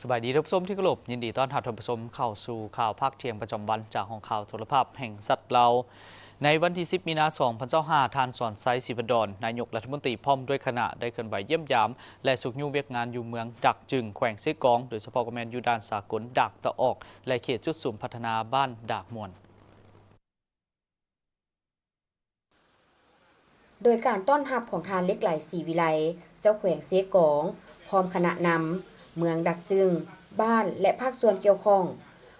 ສະບາຍດີທ່ານຜູ້ຊົມທີ່ເຄົາລົບ, ຍິນດີຕ້ອນຮັບທ່ານຜູ້ຊົມເຂົ້າສູ່ຂ່າວພາກທ່ຽງປະຈຳວັນ ຈາກຫ້ອງຂ່າວໂທລະພາບແຫ່ງຊາດລາວ. ໃນວັນທີສິບ ມີນາ ສອງພັນຊາວຫ້າ ທ່ານ ສອນໄຊ ສີພັນດອນ ນາຍົກລັດຖະມົນຕີ ພ້ອມດ້ວຍຄະນະ ໄດ້ເຄື່ອນໄຫວຢ້ຽມຢາມ ແລະ ຊຸກຍູ້ວຽກງານຢູ່ເມືອງດາກຈຶງ ແຂວງເຊກອງ, ໂດຍສະເພາະກໍແມ່ນຢູ່ດ່ານສາກົນດາກຕາອອກ ແລະ ເຂດຈຸດສຸມພັດທະນາບ້ານດາກມ່ວນ. ໂດຍການຕ້ອນຮັບຂອງທ່ານ ເຫຼັກໄຫຼ ສີວິໄລ ເຈົ້າແຂວງເຊກອງ ພ້ອມຄະນະນຳ ເມືອງດາກຈຶງ, ບ້ານ ແລະ ພາກສ່ວນກ່ຽວຂ້ອງ.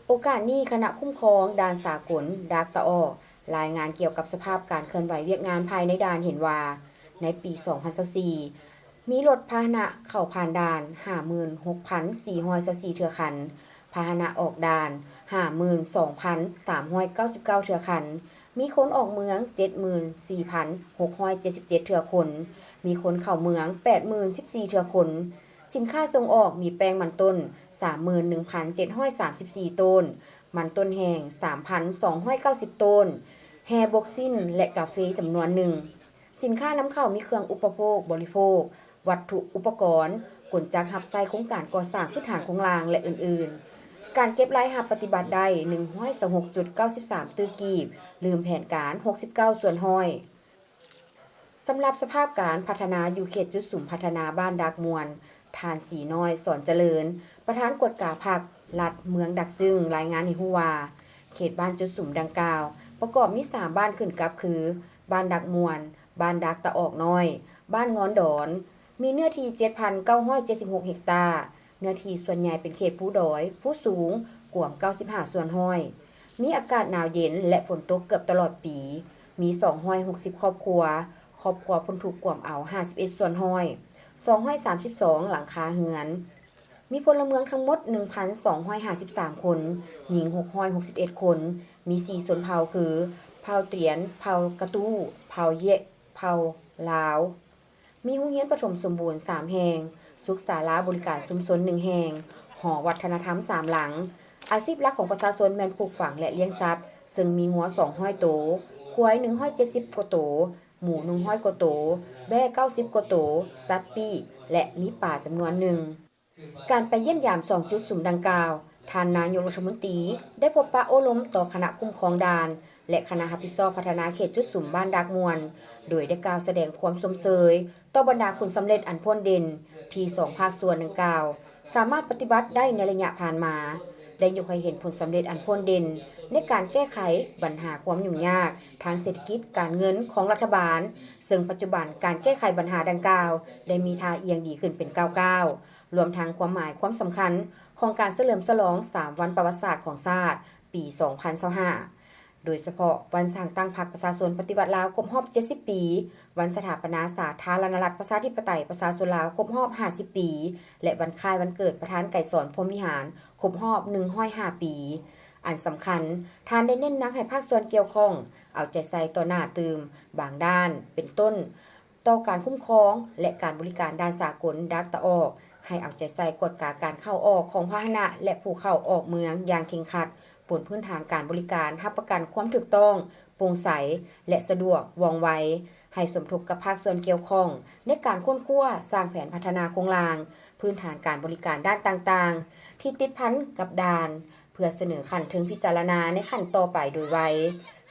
ໂອກາດນີ້, ຄະນະຄຸ້ມຄອງດ່ານສາກົນດາກຕາອອກ ລາຍງານກ່ຽວກັບສະພາບການເຄື່ອນໄຫວວຽກງານພາຍໃນດ່ານເຫັນວ່າ, ໃນປີສອງພັນຊາວສີ່ ມີລົດພາຫະນະເຂົ້າຜ່ານດ່ານ ຫ້າໝື່ນຫົກພັນສີ່ຮ້ອຍຊາວສີ່ເທື່ອຄັນ, ພາຫະນະອອກດ່ານ ຫ້າໝື່ນສອງພັນສາມຮ້ອຍເກົ້າສິບເກົ້າເທື່ອຄັນ, ມີຄົນອອກເມືອງ ເຈັດໝື່ນສີ່ພັນຫົກຮ້ອຍເຈັດສິບເຈັດເທື່ອຄົນ, ມີຄົນເຂົ້າເມືອງ ແປດໝື່ນສິບສີ່ເທື່ອຄົນ. ສິນຄ້າສົ່ງອອກມີແປ້ງມັນຕົ້ນ ສາມໝື່ນໜຶ່ງພັນເຈັດຮ້ອຍສາມສິບສີ່ໂຕນ, ມັນຕົ້ນແຫ້ງ ສາມພັນສອງຮ້ອຍເກົ້າສິບໂຕນ, ແຮ່ບົກຊີ້ນ ແລະ ກາເຟຈຳນວນໜຶ່ງ. ສິນຄ້ານຳເຂົ້າມີເຄື່ອງອຸປະໂພກບໍລິໂພກ, ວັດຖຸອຸປະກອນ, ກົນຈັກຮັບໃຊ້ໂຄງການກໍ່ສ້າງພື້ນຖານໂຄງລ່າງ ແລະ ອື່ນໆ. ການເກັບລາຍຮັບປະຕິບັດໄດ້ ໜຶ່ງຮ້ອຍຊາວຫົກຈຸດເກົ້າສິບສາມຕື້ກີບ, ລືມແຜນການ ຫົກສິບເກົ້າສ່ວນຮ້ອຍ. ສຳລັບສະພາບການພັດທະນາຢູ່ເຂດຈຸດສຸມພັດທະນາບ້ານດາກມ່ວນ, ທ່ານ ສີນ້ອຍ ສອນຈະເລີນ, ປະທານກວດກາພັກລັດເມືອງດາກຈຶງ ລາຍງານໃຫ້ຮູ້ວ່າ, ເຂດບ້ານຈຸດສຸມດັ່ງກ່າວ ປະກອບມີສາມບ້ານຂຶ້ນກັບຄື ບ້ານດາກມ່ວນ, ບ້ານດາກຕາອອກນ້ອຍ, ບ້ານງອນດອນ, ມີເນື້ອທີ່ ເຈັດພັນເກົ້າຮ້ອຍເຈັດສິບຫົກເຮັກຕາ, ເນື້ອທີ່ສ່ວນໃຫຍ່ເປັນເຂດພູດອຍ, ພູສູງ, ກວມ ເກົ້າສິບຫ້າສ່ວນຮ້ອຍ. ມີອາກາດໜາວເຢັນ ແລະ ຝົນຕົກເກືອບຕະຫຼອດປີ. ມີສອງຮ້ອຍຫົກສິບຄອບຄົວ, ຄອບຄົວພົ້ນທຸກກວມເອົາ ຫ້າສິບເອັດສ່ວນຮ້ອຍ, ສອງຮ້ອຍສາມສິບສອງຫຼັງຄາເຮືອນ. ມີພົນລະເມືອງທັງໝົດ ໜຶ່ງພັນສອງຮ້ອຍຫ້າສິບສາມຄົນ, ຍິງ ຫົກຮ້ອຍຫົກສິບເອັດຄົນ, ມີສີ່ຊົນເຜົ່າຄື ເຜົ່າຕຽນ, ເຜົ່າກະຕູ້, ເຜົ່າເຢະ, ເຜົ່າລາວ. ມີໂຮງຮຽນປະຖົມສົມບູນສາມແຫ່ງ, ສຸກສາລາບໍລິການຊຸມຊົນໜຶ່ງແຫ່ງ, ຫໍວັດທະນະທຳສາມຫຼັງ. ອາຊີບຫຼັກຂອງປະຊາຊົນແມ່ນປູກຝັງ ແລະ ລ້ຽງສັດ, ເຊິ່ງມີງົວສອງຮ້ອຍໂຕ, ຄວາຍໜຶ່ງຮ້ອຍເຈັດສິບກວ່າໂຕ, ໝູໜຶ່ງຮ້ອຍກວ່າໂຕ, ແບ້ເກົ້າສິບກວ່າໂຕ, ສັດປີກ ແລະ ມີປາຈຳນວນໜຶ່ງ. ການໄປຢ້ຽມຢາມສອງຈຸດສຸມດັ່ງກ່າວ, ທ່ານນາຍົກລັດຖະມົນຕີໄດ້ພົບປະໂອ້ລົມຕໍ່ຄະນະຄຸ້ມຄອງດ່ານ ແລະ ຄະນະຮັບຜິດຊອບພັດທະນາເຂດຈຸດສຸມບ້ານດາກມ່ວນ, ໂດຍໄດ້ກ່າວສະແດງຄວາມຊົມເຊີຍຕໍ່ບັນດາຜົນສຳເລັດອັນໂພດເດັ່ນ ທີ່ສອງພາກສ່ວນດັ່ງກ່າວສາມາດປະຕິບັດໄດ້ໃນໄລຍະຜ່ານມາ, ໄດ້ຍົກໃຫ້ເຫັນຜົນສຳເລັດອັນໂພດເດັ່ນໃນການແກ້ໄຂບັນຫາຄວາມຫຍຸ້ງຍາກທາງເສດຖະກິດການເງິນຂອງລັດຖະບານ, ເຊິ່ງປັດຈຸບັນການແກ້ໄຂບັນຫາດັ່ງກ່າວໄດ້ມີທ່າອ່ຽງດີຂຶ້ນເປັນກ້າວໆ. ລວມທັງຄວາມໝາຍຄວາມສຳຄັນຂອງການສະເຫຼີມສະຫຼອງສາມວັນປະຫວັດສາດຂອງຊາດປີສອງພັນຊາວຫ້າ ໂດຍສະເພາະວັນສ້າງຕັ້ງພັກປະຊາຊົນປະຕິວັດລາວຄົບຮອບເຈັດສິບປີ, ວັນສະຖາປະນາສາທາລະນະລັດປະຊາທິປະໄຕປະຊາຊົນລາວຄົບຮອບຫ້າສິບປີ ແລະ ວັນຄ້າຍວັນເກີດປະທານໄກສອນ ພົມວິຫານ ຄົບຮອບໜຶ່ງຮ້ອຍຫ້າປີ. ອັນສຳຄັນ, ທ່ານໄດ້ເນັ້ນໜັກໃຫ້ພາກສ່ວນກ່ຽວຂ້ອງເອົາໃຈໃສ່ຕໍ່ໜ້າຕື່ມບາງດ້ານ ເປັນຕົ້ນ, ຕໍ່ການຄຸ້ມຄອງ ແລະ ການບໍລິການດ່ານສາກົນດາກຕາອອກ, ໃຫ້ເອົາໃຈໃສ່ກວດກາການເຂົ້າອອກຂອງພາຫະນະ ແລະ ຜູ້ເຂົ້າອອກເມືອງຢ່າງເຄັ່ງຄັດ, ບົນພື້ນຖານການບໍລິການຮັບປະກັນຄວາມຖືກຕ້ອງ, ໂປ່ງໃສ ແລະ ສະດວກ, ວ່ອງໄວ, ໃຫ້ສົມທົບກັບພາກສ່ວນກ່ຽວຂ້ອງໃນການຄົ້ນຄວ້າສ້າງແຜນພັດທະນາໂຄງລ່າງ, ພື້ນຖານການບໍລິການດ້ານຕ່າງໆ ທີ່ຕິດພັນກັບດ່ານ, ເພື່ອສະເໜີຂັ້ນເທິງພິຈາລະນາໃນຂັ້ນຕໍ່ໄປໂດຍໄວ.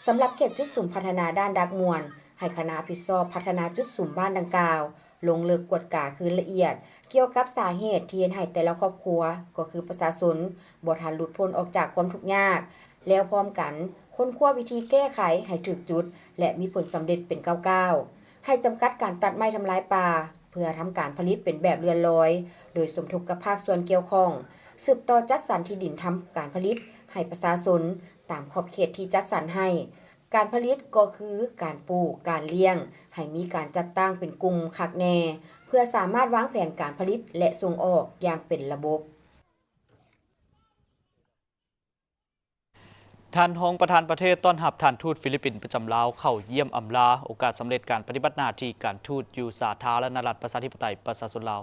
ສຳລັບເຂດຈຸດສຸມພັດທະນາດ່ານດາກມ່ວນ, ໃຫ້ຄະນະຮັບຜິດຊອບພັດທະນາຈຸດສຸມບ້ານດັ່ງກ່າວ ລົງເລິກກວດກາຄືນລະອຽດ ກ່ຽວກັບສາເຫດທີ່ເຮັດໃຫ້ແຕ່ລະຄອບຄົວ, ກໍຄືປະຊາຊົນ, ບໍ່ທັນຫຼຸດພົ້ນອອກຈາກຄວາມທຸກຍາກ, ແລ້ວພ້ອມກັນຄົ້ນຄວ້າວິທີແກ້ໄຂໃຫ້ຖືກຈຸດ ແລະ ມີຜົນສຳເລັດເປັນກ້າວໆ. ໃຫ້ຈຳກັດການຕັດໄມ້ທຳລາຍປ່າ ເພື່ອທຳການຜະລິດເປັນແບບເລື່ອນລອຍ, ໂດຍສົມທົບກັບພາກສ່ວນກ່ຽວຂ້ອງ, ສືບຕໍ່ຈັດສັນທີ່ດິນທຳການຜະລິດໃຫ້ປະຊາຊົນຕາມຂອບເຂດທີ່ຈັດສັນໃຫ້. ການຜະລິດກໍຄືການປູກ, ການລ້ຽງ, ໃຫ້ມີການຈັດຕັ້ງເປັນກຸ່ມຄັກແນ່ ເພື່ອສາມາດວາງແຜນການຜະລິດ ແລະ ສົ່ງອອກຢ່າງເປັນລະບົບ. ທ່ານຮອງປະທານປະເທດຕ້ອນຮັບທ່ານທູດຟີລິບປິນປະຈຳລາວເຂົ້າຢ້ຽມອຳລາ ໂອກາດສຳເລັດການປະຕິບັດໜ້າທີ່ການທູດຢູ່ສາທາລະນະລັດປະຊາທິປະໄຕປະຊາຊົນລາວ.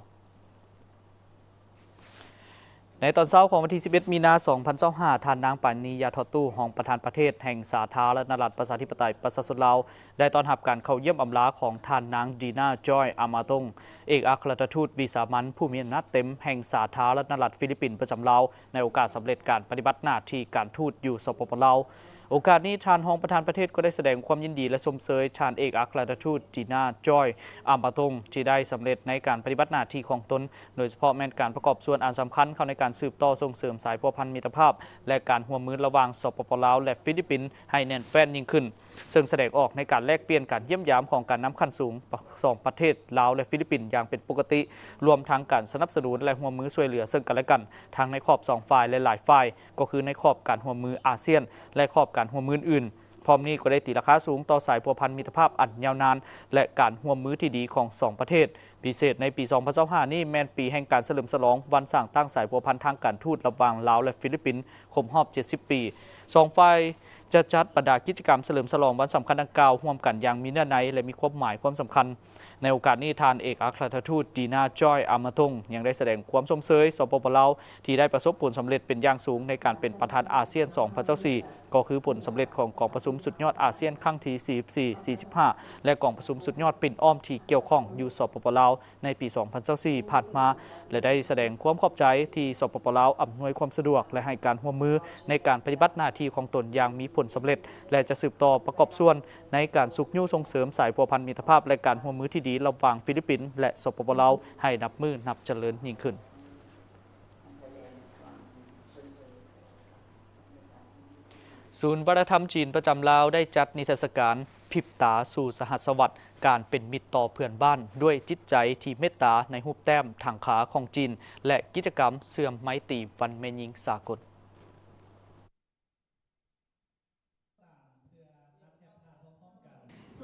ໃນຕອນເຊົ້າຂອງວັນທີສິບເອັດ ມີນາ ສອງພັນຊາວຫ້າ, ທ່ານນາງ ປານີ ຢາທໍ່ຕູ້ ຮອງປະທານປະເທດແຫ່ງສາທາລະນະລັດ ປະຊາທິປະໄຕ ປະຊາຊົນລາວ ໄດ້ຕ້ອນຮັບການເຂົ້າຢ້ຽມອຳລາຂອງທ່ານນາງ ດີນາ ຈອຍ ອາມາຕົງ ເອກອັກຄະລັດຖະທູດວິສາມັນຜູ້ມີອຳນາດເຕັມແຫ່ງສາທາລະນະລັດຟີລິບປິນປະຈຳລາວ ໃນໂອກາດສຳເລັດການປະຕິບັດໜ້າທີ່ການທູດຢູ່ ສປປ ລາວ. ໂອກາດນີ້ ທ່ານຮອງປະທານປະເທດກໍໄດ້ສະແດງຄວາມຍິນດີ ແລະ ຊົມເຊີຍທ່ານເອກອັກຄະລັດຖະທູດ ດີນາ ຈອຍ ອາມາຕົງ ທີ່ໄດ້ສຳເລັດໃນການປະຕິບັດໜ້າທີ່ຂອງຕົນ, ໂດຍສະເພາະແມ່ນການປະກອບສ່ວນອັນສຳຄັນເຂົ້າໃນການສືບຕໍ່ສົ່ງເສີມສາຍພົວພັນມິດຕະພາບ ແລະ ການຮ່ວມມືລະຫວ່າງ ສປປ ລາວ ແລະ ຟີລິບປິນ ໃຫ້ແໜ້ນແຟ້ນຍິ່ງຂຶ້ນ, ເຊິ່ງສະແດງອອກໃນການແລກປ່ຽນການຢ້ຽມຢາມຂອງການນຳຂັ້ນສູງສອງປະເທດລາວ ແລະ ຟີລິບປິນ ຢ່າງເປັນປົກກະຕິ, ລວມທັງການສະໜັບສະໜູນ ແລະ ຮ່ວມມືຊ່ວຍເຫຼືອເຊິ່ງກັນ ແລະ ກັນ ທັງໃນຂອບສອງຝ່າຍ ແລະ ຫຼາຍຝ່າຍ, ກໍຄືໃນຂອບການຮ່ວມມືອາຊຽນ ແລະ ຂອບການຮ່ວມມືອື່ນໆ. ພ້ອມນີ້ກໍໄດ້ຕີລາຄາສູງຕໍ່ສາຍພົວພັນມິດຕະພາບອັນຍາວນານ ແລະ ການຮ່ວມມືທີ່ດີຂອງສອງປະເທດ. ພິເສດໃນປີສອງພັນຊາວຫ້ານີ້ແມ່ນປີແຫ່ງການສະເຫຼີມສະຫຼອງວັນສ້າງຕັ້ງສາຍພົວພັນທາງການທູດລະຫວ່າງລາວ ແລະ ຟີລິບປິນ ຄົບຮອບເຈັດສິບປີ. ສອງຝ່າຍຈະຈັດບັນດາກິດຈະກຳສະເຫຼີມສະຫຼອງວັນສຳຄັນດັ່ງກ່າວຮ່ວມກັນຢ່າງມີເນື້ອໃນ ແລະ ມີຄວາມໝາຍຄວາມສຳຄັນ. ໃນໂອກາດນີ້ ທ່ານເອກອັກຄະລັດຖະທູດ ດີນາ ຈອຍ ອາມາຕົງ ຍັງໄດ້ສະແດງຄວາມຊົມເຊີຍ ສປປ ລາວ ທີ່ໄດ້ປະສົບຜົນສຳເລັດເປັນຢ່າງສູງໃນການເປັນປະທານອາຊຽນ ສອງພັນຊາວສີ່ ກໍຄືຜົນສຳເລັດຂອງກອງປະຊຸມສຸດຍອດອາຊຽນຄັ້ງທີສີ່ສິບສີ່ ສີ່ສິບຫ້າ ແລະ ກອງປະຊຸມສຸດຍອດປິ່ນອ້ອມທີ່ກ່ຽວຂ້ອງຢູ່ ສປປ ລາວ ໃນປີສອງພັນຊາວສີ່ຜ່ານມາ ແລະ ໄດ້ສະແດງຄວາມຂອບໃຈທີ່ ສປປ ລາວ ອຳນວຍຄວາມສະດວກ ແລະ ໃຫ້ການຮ່ວມມືໃນການປະຕິບັດໜ້າທີ່ຂອງຕົນຢ່າງມີຜົນສຳເລັດ ແລະ ຈະສືບຕໍ່ປະກອບສ່ວນໃນການຊຸກຍູ້ສົ່ງເສີມສາຍພົວພັນມິດຕະພາບ ແລະ ການຮ່ວມມືທີ່ດີລະຫວ່າງຟີລິບປິນ ແລະ ສປປ ລາວ ໃຫ້ນັບມື້ນັບຈະເລີນຍິ່ງຂຶ້ນ. ສູນວັດທະນະທຳຈີນປະຈຳລາວໄດ້ຈັດນິທັດສະການ ພິບຕາສູ່ສະຫັດສະວັດ ການເປັນມິດຕໍ່ເພື່ອນບ້ານ ດ້ວຍຈິດໃຈທີ່ເມດຕາ ໃນຮູບແຕ້ມຖັງຂາຂອງຈີນ ແລະ ກິດຈະກຳເຊື່ອມໄມຕີວັນແມ່ຍິງສາກົນ.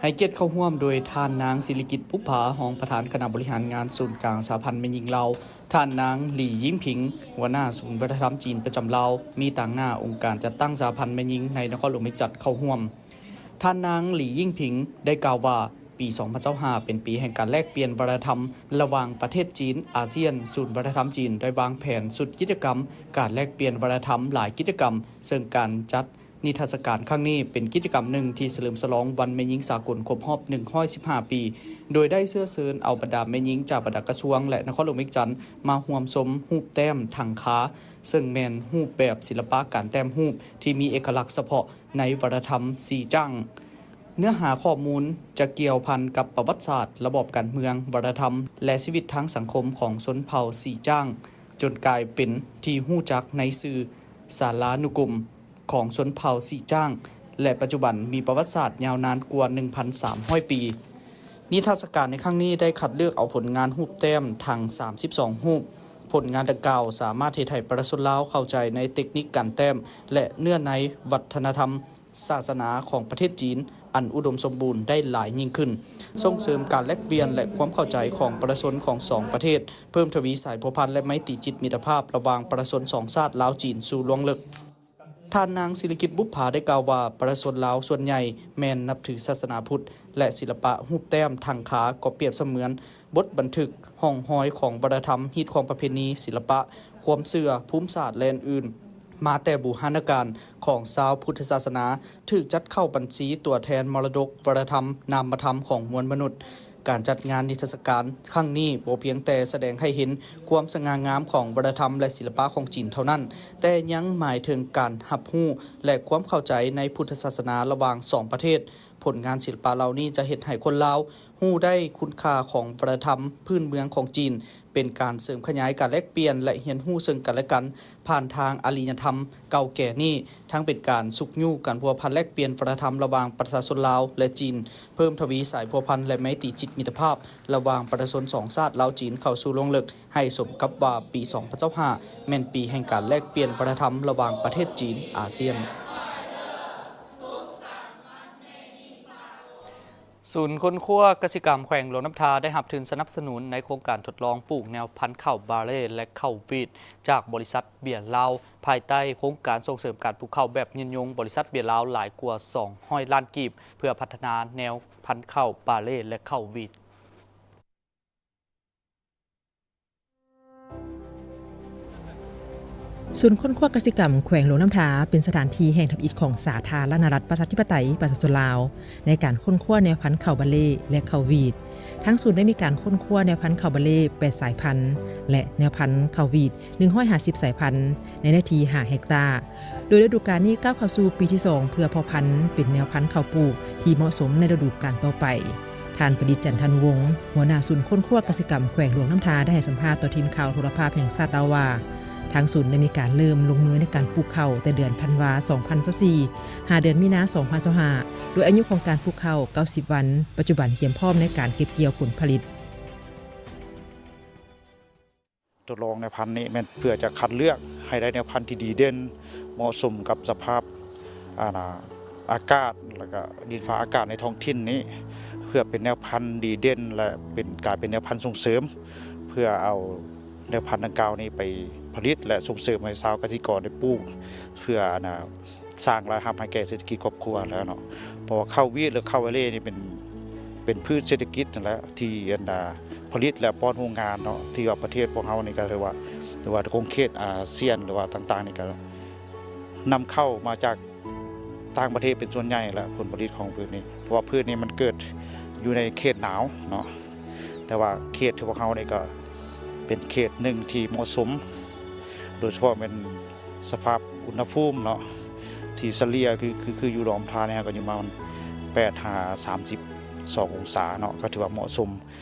ໃຫ້ກຽດເຂົ້າຮ່ວມໂດຍທ່ານນາງ ສິລິກິດ ບຸບຜາ ຮອງປະທານຄະນະບໍລິຫານງານສູນກາງສະຫະພັນແມ່ຍິງລາວ, ທ່ານນາງ ຫຼີ ຢິງຜິງ ຫົວໜ້າສູນວັດທະນະທຳຈີນປະຈຳລາວ, ມີຕາງໜ້າອົງການຈັດຕັ້ງສະຫະພັນແມ່ຍິງໃນນະຄອນຫຼວງວຽງຈັນເຂົ້າຮ່ວມ. ທ່ານນາງ ຫຼີ ຢິງຜິງ ໄດ້ກ່າວວ່າ ປີສອງພັນຊາວຫ້າເປັນປີແຫ່ງການແລກປ່ຽນວັດທະນະທຳລະຫວ່າງປະເທດຈີນ-ອາຊຽນ. ສູນວັດທະນະທຳຈີນໄດ້ວາງແຜນຊຸດກິດຈະກຳການແລກປ່ຽນວັດທະນະທຳຫຼາຍກິດຈະກຳ, ເຊິ່ງການຈັດ ນິທັດສະການຄັ້ງນີ້ເປັນກິດຈະກຳໜຶ່ງທີ່ສະເຫຼີມສະຫຼອງວັນແມ່ຍິງສາກົນຄົບຮອບໜຶ່ງຮ້ອຍສິບຫ້າປີ, ໂດຍໄດ້ເຊື້ອເຊີນເອົາບັນດາແມ່ຍິງຈາກບັນດາກະຊວງ ແລະ ນະຄອນຫຼວງວຽງຈັນມາຮ່ວມຊົມຮູບແຕ້ມຖັງຄາ, ເຊິ່ງແມ່ນຮູບແບບສິລະປະການແຕ້ມຮູບທີ່ມີເອກະລັກສະເພາະໃນວັດທະນະທຳຊີຈ້າງ. ເນື້ອຫາຂໍ້ມູນຈະກ່ຽວພັນກັບປະຫວັດສາດ, ລະບອບການເມືອງ, ວັດທະນະທຳ ແລະ ຊີວິດທາງສັງຄົມຂອງຊົນເຜົ່າຊີຈ້າງ, ຈົນກາຍເປັນທີ່ຮູ້ຈັກໃນຊື່ສາລານຸກົມ ຂອງຊົນເຜົ່າສີຈ້າງ ແລະ ປັດຈຸບັນມີປະຫວັດສາດຍາວນານກວ່າໜຶ່ງພັນສາມຮ້ອຍປີ. ນິທັດສະການໃນຄັ້ງນີ້ໄດ້ຄັດເລືອກເອົາຜົນງານຮູບແຕ້ມທັງສາມສິບສອງຮູບ. ຜົນງານດັ່ງກ່າວສາມາດເຮັດໃຫ້ປະຊາຊົນລາວເຂົ້າໃຈໃນເຕັກນິກການແຕ້ມ ແລະ ເນື້ອໃນວັດທະນະທຳ ສາສະໜາຂອງປະເທດຈີນ ອັນອຸດົມສົມບູນໄດ້ຫຼາຍຍິ່ງຂຶ້ນ, ສົ່ງເສີມການແລກປ່ຽນ ແລະ ຄວາມເຂົ້າໃຈຂອງປະຊາຊົນຂອງສອງປະເທດ, ເພີ່ມທະວີສາຍພົວພັນ ແລະ ໄມຕີຈິດມິດຕະພາບລະຫວ່າງປະຊາຊົນສອງຊາດລາວ-ຈີນສູ່ລວງເລິກ. ທ່ານນາງ ສິລິກິດ ບຸບຜາ ໄດ້ກ່າວວ່າ ປະຊາຊົນລາວສ່ວນໃຫຍ່ແມ່ນນັບຖືສາສະໜາພຸດ ແລະ ສິລະປະຮູບແຕ້ມຖັງຄາກໍປຽບສະເໝືອນບົດບັນທຶກຮ່ອງຮອຍຂອງວັດທະນະທຳ, ຮີດຄອງປະເພນີ, ສິລະປະ, ຄວາມເຊື່ອ, ພູມສາດ ແລະ ອື່ນໆ ມາແຕ່ບູຮານະການຂອງຊາວພຸດທະສາສະໜາ, ຖືກຈັດເຂົ້າບັນຊີຕົວແທນມໍລະດົກວັດທະນະທຳນາມມະທຳຂອງມວນມະນຸດ. ການຈັດງານນິທັດສະການຄັ້ງນີ້ບໍ່ພຽງແຕ່ສະແດງໃຫ້ເຫັນຄວາມສະຫງ່າງາມຂອງວັດທະນະທຳ ແລະ ສິລະປະຂອງຈີນເທົ່ານັ້ນ, ແຕ່ຍັງໝາຍເຖິງການຮັບຮູ້ ແລະ ຄວາມເຂົ້າໃຈໃນພຸດທະສາສະໜາລະຫວ່າງສອງປະເທດ. ຜົນງານສິລະປະເຫຼົ່ານີ້ຈະເຮັດໃຫ້ຄົນລາວຮູ້ໄດ້ຄຸນຄ່າຂອງວັດທະນະທຳພື້ນເມືອງຂອງຈີນ, ເປັນການເສີມຂະຫຍາຍການແລກປ່ຽນ ແລະ ຮຽນຮູ້ເຊິ່ງກັນ ແລະ ກັນ ຜ່ານທາງອາລິຍະທຳເກົ່າແກ່ນີ້, ທັງເປັນການຊຸກຍູ້ການພົວພັນແລກປ່ຽນວັດທະນະທຳລະຫວ່າງປະຊາຊົນລາວ ແລະ ຈີນ, ເພີ່ມທະວີສາຍພົວພັນ ແລະ ໄມຕີຈິດມິດຕະພາບລະຫວ່າງປະຊາຊົນສອງຊາດລາວ-ຈີນເຂົ້າສູ່ລວງເລິກ, ໃຫ້ສົມກັບວ່າປີສອງພັນຊາວຫ້າແມ່ນປີແຫ່ງການແລກປ່ຽນວັດທະນະທຳລະຫວ່າງປະເທດຈີນ-ອາຊຽນ. ສູນຄົ້ນຄວ້າກະສິກຳແຂວງຫຼວງນ້ຳທາໄດ້ຮັບທຶນສະໜັບສະໜູນໃນໂຄງການທົດລອງປູກແນວພັນເຂົ້າບາເລ ແລະ ເຂົ້າຫວີດ ຈາກບໍລິສັດເບຍລາວ, ພາຍໃຕ້ໂຄງການສົ່ງເສີມການປູກເຂົ້າແບບຍືນຍົງ ບໍລິສັດເບຍລາວຫຼາຍກວ່າສອງຮ້ອຍລ້ານກີບ ເພື່ອພັດທະນາແນວພັນເຂົ້າບາເລ ແລະ ເຂົ້າຫວີດ. ສູນຄົ້ນຄວ້າກະສິກຳແຂວງຫຼວງນ້ຳທາ ເປັນສະຖານທີ່ແຫ່ງທຳອິດຂອງສາທາລະນະລັດປະຊາທິປະໄຕປະຊາຊົນລາວ ໃນການຄົ້ນຄວ້າແນວພັນເຂົ້າບາເລ ແລະ ເຂົ້າຫວີດ. ທາງສູນໄດ້ມີການຄົ້ນຄວ້າແນວພັນເຂົ້າບາເລ ແປດສາຍພັນ ແລະ ແນວພັນເຂົ້າຫວີດ ໜຶ່ງຮ້ອຍຫ້າສິບສາຍພັນ ໃນເນື້ອທີ່ຫ້າເຮັກຕາ, ໂດຍລະດູການນີ້ກ້າວເຂົ້າສູ່ປີທີສອງ ເພື່ອເພາະພັນເປັນແນວພັນເຂົ້າປູກທີ່ເໝາະສົມໃນລະດູການຕໍ່ໄປ. ທ່ານ ປະດິດ ຈັນທານຸວົງ ຫົວໜ້າສູນຄົ້ນຄວ້າກະສິກຳແຂວງຫຼວງນ້ຳທາ ໄດ້ໃຫ້ສຳພາດຕໍ່ທີມຂ່າວໂທລະພາບແຫ່ງຊາດລາວວ່າ ທາງສູນໄດ້ມີການເລີ່ມລົງມືໃນການປູກເຂົ້າແຕ່ເດືອນທັນວາ ສອງພັນຊາວສີ່ ຫາເດືອນມີນາ ສອງພັນຊາວຫ້າ ໂດຍອາຍຸຂອງການປູກເຂົ້າ ເກົ້າສິບວັນ, ປັດຈຸບັນກຽມພ້ອມໃນການເກັບກ່ຽວຜົນຜະລິດ. ທົດລອງແນວພັນນີ້ແມ່ນເພື່ອຈະຄັດເລືອກໃຫ້ໄດ້ແນວພັນທີ່ດີເດັ່ນ ເໝາະສົມກັບສະພາບ ອາ ອາກາດ ແລ້ວກະດິນຟ້າອາກາດໃນທ້ອງຖິ່ນນີ້ ເພື່ອເປັນແນວພັນດີເດັ່ນ ແລະ ເປັນ ກາຍເປັນແນວພັນສົ່ງເສີມ ເພື່ອເອົາແນວພັນດັ່ງກ່າວນີ້ໄປຜະລິດ ແລະ ສົ່ງເສີມໃຫ້ຊາວກະສິກອນໄດ້ປູກ ເພື່ອ ອັນນ່າ ສ້າງລາຍຮັບໃຫ້ແກ່ເສດຖະກິດຄອບຄົວແລ້ວເນາະ. ເພາະວ່າເຂົ້າຫວີດ ຫຼື ເຂົ້າບາເລນີ້ເປັນ ເປັນພືດເສດຖະກິດນັ້ນແຫຼະ ທີ່ ອັນນ່າ ຜະລິດ ແລະ ປ້ອນໂຮງງານເນາະ ທີ່ວ່າປະເທດພວກເຮົານີ້ກໍຖືວ່າ ຫຼືວ່າຂົງເຂດອາຊຽນ ຫຼືວ່າຕ່າງໆນີ້ກໍນຳເຂົ້າມາຈາກຕ່າງປະເທດເປັນສ່ວນໃຫຍ່ແຫຼະ ຜົນຜະລິດຂອງພືດນີ້ ເພາະວ່າພືດນີ້ມັນເກີດຢູ່ໃນເຂດໜາວເນາະ. ແຕ່ວ່າເຂດທີ່ພວກເຮົານີ້ກໍເປັນເຂດໜຶ່ງທີ່ເໝາະສົມ ໂດຍສະເພາະແມ່ນສະພາບອຸນຫະພູມເນາະ ທີ່ສະເລ່ຍຄື ຄື ຄືຢູ່ຫຼວງນ້ຳທານີ້ ກໍຢູ່ປະມານແປດຫາສາມສິບສອງອົງສາເນາະ ກໍຖືວ່າເໝາະສົມ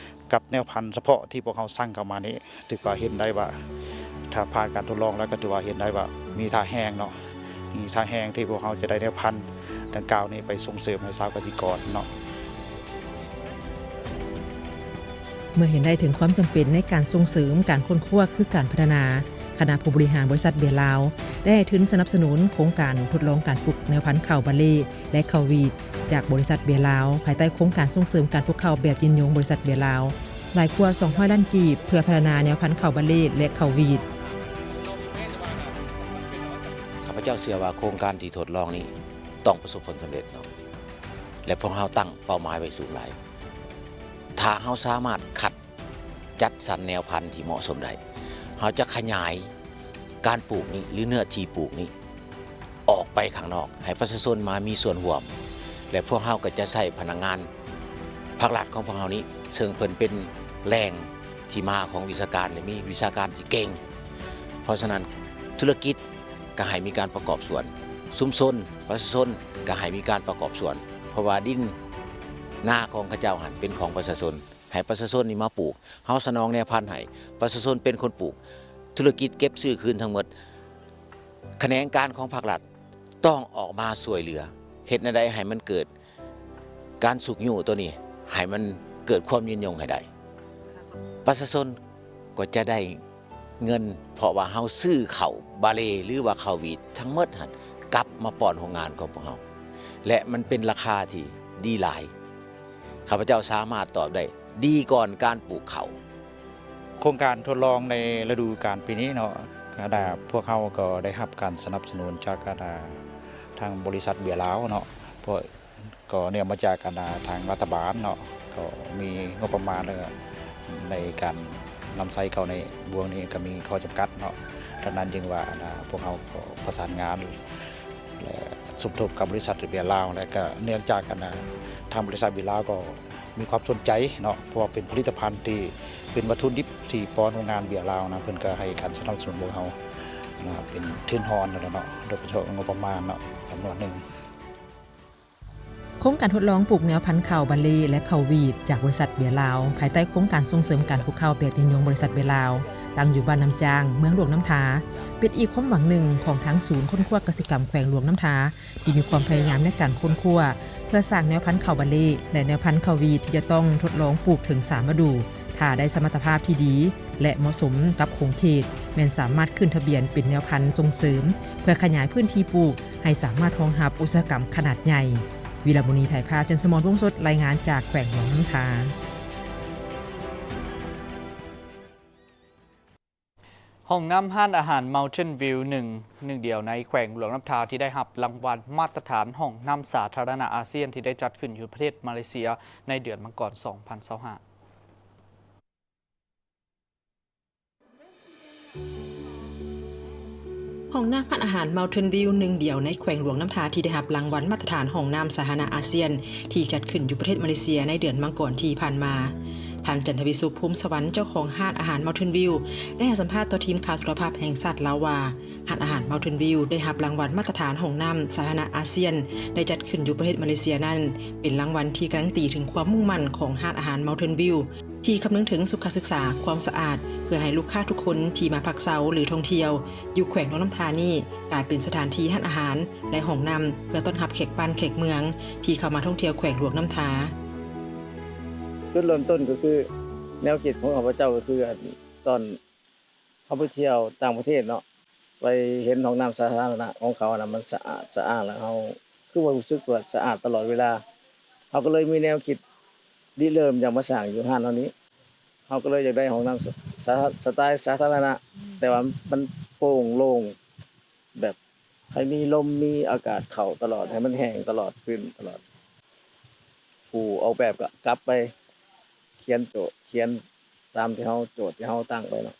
ກັບແນວພັນສະເພາະທີ່ພວກເຮົາສັ່ງເຂົ້າມານີ້. ຖືວ່າເຫັນໄດ້ວ່າ ຖ້າຜ່ານການທົດລອງແລ້ວ ກໍຖືວ່າເຫັນໄດ້ວ່າມີທ່າແຮງເນາະ ມີທ່າແຮງທີ່ພວກເຮົາຈະໄດ້ແນວພັນດັ່ງກ່າວນີ້ໄປສົ່ງເສີມໃຫ້ຊາວກະສິກອນເນາະ. ເມື່ອເຫັນໄດ້ເຖິງຄວາມຈຳເປັນໃນການສົ່ງເສີມການຄົ້ນຄວ້າຄືການພັດທະນາ, ຄະນະຜູ້ບໍລິຫານບໍລິສັດເບຍລາວ ໄດ້ໃຫ້ທຶນສະໜັບສະໜູນໂຄງການທົດລອງການປູກແນວພັນເຂົ້າບາເລ ແລະ ເຂົ້າຫວີດ ຈາກບໍລິສັດເບຍລາວ ພາຍໃຕ້ໂຄງການສົ່ງເສີມການປູກເຂົ້າແບບຍືນຍົງບໍລິສັດເບຍລາວ ຫຼາຍກວ່າສອງຮ້ອຍລ້ານກີບ ເພື່ອພັດທະນາແນວພັນເຂົ້າບາເລ ແລະ ເຂົ້າຫວີດ. ຂ້າພະເຈົ້າເຊື່ອວ່າໂຄງການທີ່ທົດລອງນີ້ຕ້ອງປະສົບຜົນສຳເລັດເນາະ ແລະ ພວກເຮົາຕັ້ງເປົ້າໝາຍໄວ້ສູງຫຼາຍ. ຖ້າເຮົາສາມາດຄັດ ຈັດສັນແນວພັນທີ່ເໝາະສົມໄດ້, ເຮົາຈະຂະຫຍາຍການປູກນີ້ ຫຼື ເນື້ອທີ່ປູກນີ້ອອກໄປຂ້າງນອກ ໃຫ້ປະຊາຊົນມາມີສ່ວນຮ່ວມ ແລະ ພວກເຮົາກໍຈະໃຊ້ພະນັກງານພາກລັດຂອງພວກເຮົານີ້ ເຊິ່ງເພິ່ນເປັນແຫຼ່ງທີ່ມາຂອງວິຊາການ ແລະ ມີວິຊາການທີ່ເກັ່ງ. ເພາະສະນັ້ນ ທຸລະກິດກໍໃຫ້ມີການປະກອບສ່ວນ, ຊຸມຊົນ, ປະຊາຊົນກໍໃຫ້ມີການປະກອບສ່ວນ, ເພາະວ່າດິນນາຂອງເຂົາເຈົ້າຫັ້ນເປັນຂອງປະຊາຊົນ. ໃຫ້ປະຊາຊົນນີ້ມາປູກ, ເຮົາສະໜອງແນວພັນໃຫ້ປະຊາຊົນເປັນຄົນປູກ, ທຸລະກິດເກັບຊື້ຄືນທັງໝົດ. ຂະແໜງການຂອງພາກລັດຕ້ອງອອກມາຊ່ວຍເຫຼືອ, ເຮັດແນວໃດໃຫ້ມັນເກີດການຊຸກຍູ້ໂຕນີ້, ໃຫ້ມັນເກີດຄວາມຍືນຍົງໃຫ້ໄດ້. ປະຊາຊົນກໍຈະໄດ້ ເງິນ, ເພາະວ່າເຮົາຊື້ເຂົ້າບາເລ ຫຼືວ່າເຂົ້າຫວີດທັງໝົດຫັ້ນ ກັບມາປ້ອນໂຮງງານຂອງພວກເຮົາ ແລະ ມັນເປັນລາຄາທີ່ດີຫຼາຍ. ຂ້າພະເຈົ້າສາມາດຕອບໄດ້ດີກ່ອນການປູກເຂົ້າ. ໂຄງການທົດລອງໃນລະດູການປີນີ້ເນາະ, ອັນນ່າ ພວກເຮົາກໍໄດ້ຮັບການສະໜັບສະໜູນຈາກ ອັນນ່າ ທາງບໍລິສັດເບຍລາວເນາະ, ເພາະ ກໍເນື່ອງມາຈາກ ອັນນ່າ ທາງລັດຖະບານເນາະ ກໍມີງົບປະມານ ແລ້ວກໍໃນການນຳໃຊ້ເຂົ້າໃນບ່ວງນີ້ກໍມີຂໍ້ຈຳກັດເນາະ. ດັ່ງນັ້ນຈຶ່ງວ່າ ອັນນ່າ ພວກເຮົາກໍປະສານງານ ແລະ ສົມທົບກັບບໍລິສັດເບຍລາວ ແລະ ກໍເນື່ອງຈາກ ອັນນ່າ ທາງບໍລິສັດເບຍລາວກໍມີຄວາມສົນໃຈເນາະ ເພາະວ່າເປັນຜະລິດຕະພັນທີ່ເປັນວັດຖຸດິບທີ່ປ້ອນໂຮງງານເບຍລາວນະ, ເພິ່ນກໍໃຫ້ການສະໜັບສະໜູນພວກເຮົາ ນະ ເປັນທຶນຮອນແລ້ວເນາະ ໂດຍປະເພາະງົບປະມານເນາະ ຈຳນວນໜຶ່ງ. ໂຄງການທົດລອງປູກແນວພັນເຂົ້າບາເລ ແລະ ເຂົ້າຫວີດ ຈາກບໍລິສັດເບຍລາວ ພາຍໃຕ້ໂຄງການສົ່ງເສີມການປູກເຂົ້າແບບຍືນຍົງບໍລິສັດເບຍລາວ ຕັ້ງຢູ່ບ້ານນ້ຳຈ້າງ ເມືອງຫຼວງນ້ຳທາ ເປັນອີກຄວາມຫວັງໜຶ່ງຂອງທາງສູນຄົ້ນຄວ້າກະສິກຳແຂວງຫຼວງນ້ຳທາ ທີ່ມີຄວາມພະຍາຍາມໃນການຄົ້ນຄວ້າ ເພື່ອສ້າງແນວພັນເຂົ້າບາເລ ແລະ ແນວພັນເຂົ້າຫວີດ ທີ່ຈະຕ້ອງທົດລອງປູກເຖິງສາມລະດູ. ຖ້າໄດ້ສະມັດຕະພາບທີ່ດີ ແລະ ເໝາະສົມກັບຂົງເຂດ, ແມ່ນສາມາດຂຶ້ນທະບຽນເປັນແນວພັນສົ່ງເສີມ ເພື່ອຂະຫຍາຍພື້ນທີ່ປູກ ໃຫ້ສາມາດຮອງຮັບອຸດສາຫະກຳຂະໜາດໃຫຍ່. ວິລະມຸນີ ຖ່າຍພາບ, ຈັນສະໝອນ ວົງສົດ ລາຍງານຈາກແຂວງຫຼວງນ້ຳທາ. ຫ້ອງນ້ຳຮ້ານອາຫານ Mountain View ໜຶ່ງ ໜຶ່ງດຽວໃນແຂວງຫຼວງນ້ຳທາ ທີ່ໄດ້ຮັບລາງວັນມາດຕະຖານຫ້ອງນ້ຳສາທາລະນະອາຊຽນ ທີ່ໄດ້ຈັດຂຶ້ນຢູ່ປະເທດມາເລເຊຍ ໃນເດືອນມັງກອນ ສອງພັນຊາວຫ້າ. ຫ້ອງນ້ຳຮ້ານອາຫານ Mountain View ໜຶ່ງດຽວໃນແຂວງຫຼວງນ້ຳທາ ທີ່ໄດ້ຮັບລາງວັນມາດຕະຖານຫ້ອງນ້ຳສາທາລະນະອາຊຽນ ທີ່ຈັດຂຶ້ນຢູ່ປະເທດມາເລເຊຍໃນເດືອນມັງກອນທີ່ຜ່ານມາ. ທ່ານ ຈັນທະວິສຸກ ພູມສະຫວັນ ເຈົ້າຂອງຮ້ານອາຫານ Mountain View ໄດ້ໃຫ້ສຳພາດຕໍ່ທີມຂ່າວໂທລະພາບແຫ່ງຊາດລາວວ່າ ຮ້ານອາຫານ Mountain View ໄດ້ຮັບລາງວັນມາດຕະຖານຫ້ອງນ້ຳສາທາລະນະອາຊຽນ ໄດ້ຈັດຂຶ້ນຢູ່ປະເທດມາເລເຊຍນັ້ນ ເປັນລາງວັນທີ່ການัນຕີເຖິງຄວາມມຸ່ງໝັ້ນຂອງຮ້ານອາຫານ Mountain View ທີ່ຄຳນຶງເຖິງສຸຂະສຶກສາ, ຄວາມສະອາດ ເພື່ອໃຫ້ລູກຄ້າທຸກຄົນທີ່ມາພັກເຊົາ ຫຼື ທ່ອງທ່ຽວຢູ່ແຂວງຫຼວງນ້ຳທານີ້ ກາຍເປັນສະຖານທີ່ຮ້ານອາຫານ ແລະ ຫ້ອງນ້ຳ ເພື່ອຕ້ອນຮັບແຂກບ້ານແຂກເມືອງທີ່ເຂົ້າມາທ່ອງທ່ຽວແຂວງຫຼວງນ້ຳທາ. ຈຸດເລີ່ມຕົ້ນກໍຄືແນວຄິດຂອງຂ້າພະເຈົ້າກໍຄືອັນຕອນເຮົາໄປທ່ຽວຕ່າງປະເທດເນາະ ໄປເຫັນຫ້ອງນ້ຳສາທາລະນະຂອງເຂົານະ ມັນສະອາດສະອ້ານ ແລ້ວເຮົາຄືວ່າຮູ້ສຶກວ່າສະອາດຕະຫຼອດເວລາ. ເຮົາກໍເລີຍມີແນວຄິດລິເລີ່ມຢາກມາສ້າງຢູ່ຮ້ານເຮົານີ້. ເຮົາກໍເລີຍຢາກໄດ້ຫ້ອງນ້ຳສະ ສະ ສະໄຕສາທາລະນະ ແຕ່ວ່າມັນໂປ່ງໂລ່ງ ແບບໃຫ້ມີລົມມີອາກາດເຂົ້າຕະຫຼອດ ໃຫ້ມັນແຫ້ງຕະຫຼອດ ຟື້ນຕະຫຼອດ. ຜູ້ອອກແບບກໍກັບໄປຂຽນໂຈດ ຂຽນຕາມທີ່ເຮົາ ໂຈດທີ່ເຮົາຕັ້ງໄວ້ເນາະ.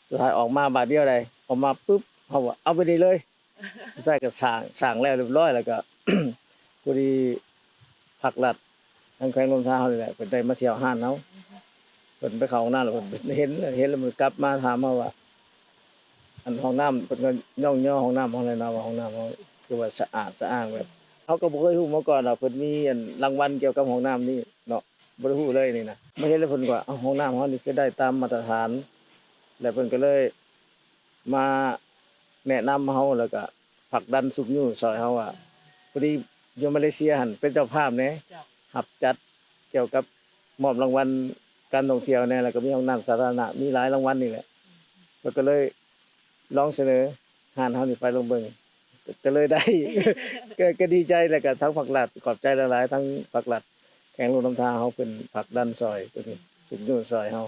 ສຸດທ້າຍອອກມາບາດດຽວໃດ ອອກມາປຶບ ເຮົາກໍເອົາໄປນີ້ເລີຍ. ສຸດທ້າຍກໍສ້າງ ສ້າງແລ້ວຮຽບຮ້ອຍ ແລ້ວກໍ ພໍດີພັກລັດ ທາງແຂວງຫຼວງນ້ຳທາເຮົານີ້ແຫຼະ ເພິ່ນໄດ້ມາທ່ຽວຮ້ານເຮົາ. ເພິ່ນໄປເຂົ້າຫ້ອງນ້ຳ ແລ້ວເພິ່ນເຫັນ ເຫັນແລ້ວເພິ່ນກັບມາຖາມເຮົາວ່າ ອັນຫ້ອງນ້ຳ ເພິ່ນກໍຍ້ອງຍໍຫ້ອງນ້ຳເຮົາແຫຼະນະ ວ່າຫ້ອງນ້ຳເຮົາຄືວ່າສະອາດສະອ້າງ ແບບເຮົາກໍບໍ່ເຄີຍຮູ້ມາກ່ອນວ່າເພິ່ນມີອັນລາງວັນກ່ຽວກັບຫ້ອງນ້ຳນີ້ເນາະ ບໍ່ໄດ້ຮູ້ເລີຍນີ້ນະ. ມາເຫັນແລ້ວເພິ່ນກໍ ເອົ້າ ຫ້ອງນ້ຳເຮົານີ້ຄືໄດ້ຕາມມາດຕະຖານ ແລ້ວເພິ່ນກໍເລີຍມາແນະນຳເຮົາ ແລ້ວກໍຜັກດັນຊຸກຍູ້ຊ່ອຍເຮົາວ່າ ພໍດີຢູ່ມາເລເຊຍຫັ້ນເປັນເຈົ້າພາບແດ່ ເຈົ້າ ຮັບຈັດກ່ຽວກັບມອບລາງວັນການທ່ອງທ່ຽວແດ່ ແລ້ວກໍມີຫ້ອງນ້ຳສາທາລະນະ ມີຫຼາຍລາງວັນນີ້ແຫຼະ ເພິ່ນກໍເລີຍ ລອງສະເໜີຮ້ານເຮົານີ້ໄປລອງເບິ່ງ ກໍເລີຍໄດ້ ກໍ ກໍດີໃຈ ແລ້ວກໍທັງພັກລັດ ຂອບໃຈຫຼາຍໆ ທັງພັກລັດແຂວງຫຼວງນ້ຳທາເຮົາ ເພິ່ນຜັກດັນຊ່ອຍ ເພິ່ນຊຸກຍູ້ຊ່ອຍເຮົາ.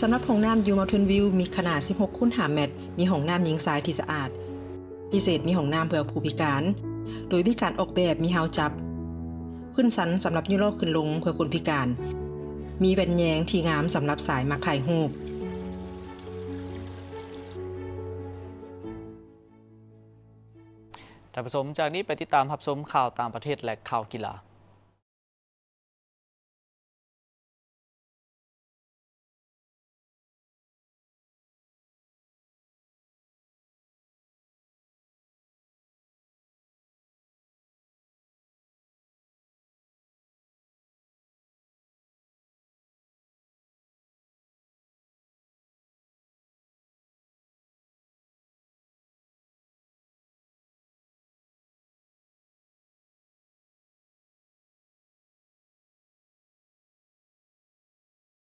ສຳລັບຫ້ອງນ້ຳຢູ່ Mountain View ມີຂະໜາດສິບຫົກຄູນຫ້າແມັດ ມີຫ້ອງນ້ຳຍິງຊາຍທີ່ສະອາດ ພິເສດມີຫ້ອງນ້ຳເພື່ອຜູ້ພິການ ໂດຍມີການອອກແບບມີຮາວຈັບ ພື້ນຊັນສຳລັບຍູ້ລໍ້ຂຶ້ນລົງເພື່ອຄົນພິການ ມີແວ່ນແຍງທີ່ງາມສຳລັບສາຍມັກຖ່າຍຮູບ. ທ່ານຜູ້ຊົມ ຈາກນີ້ໄປຕິດຕາມຮັບຊົມຂ່າວຕ່າງປະເທດ ແລະ ຂ່າວກິລາ.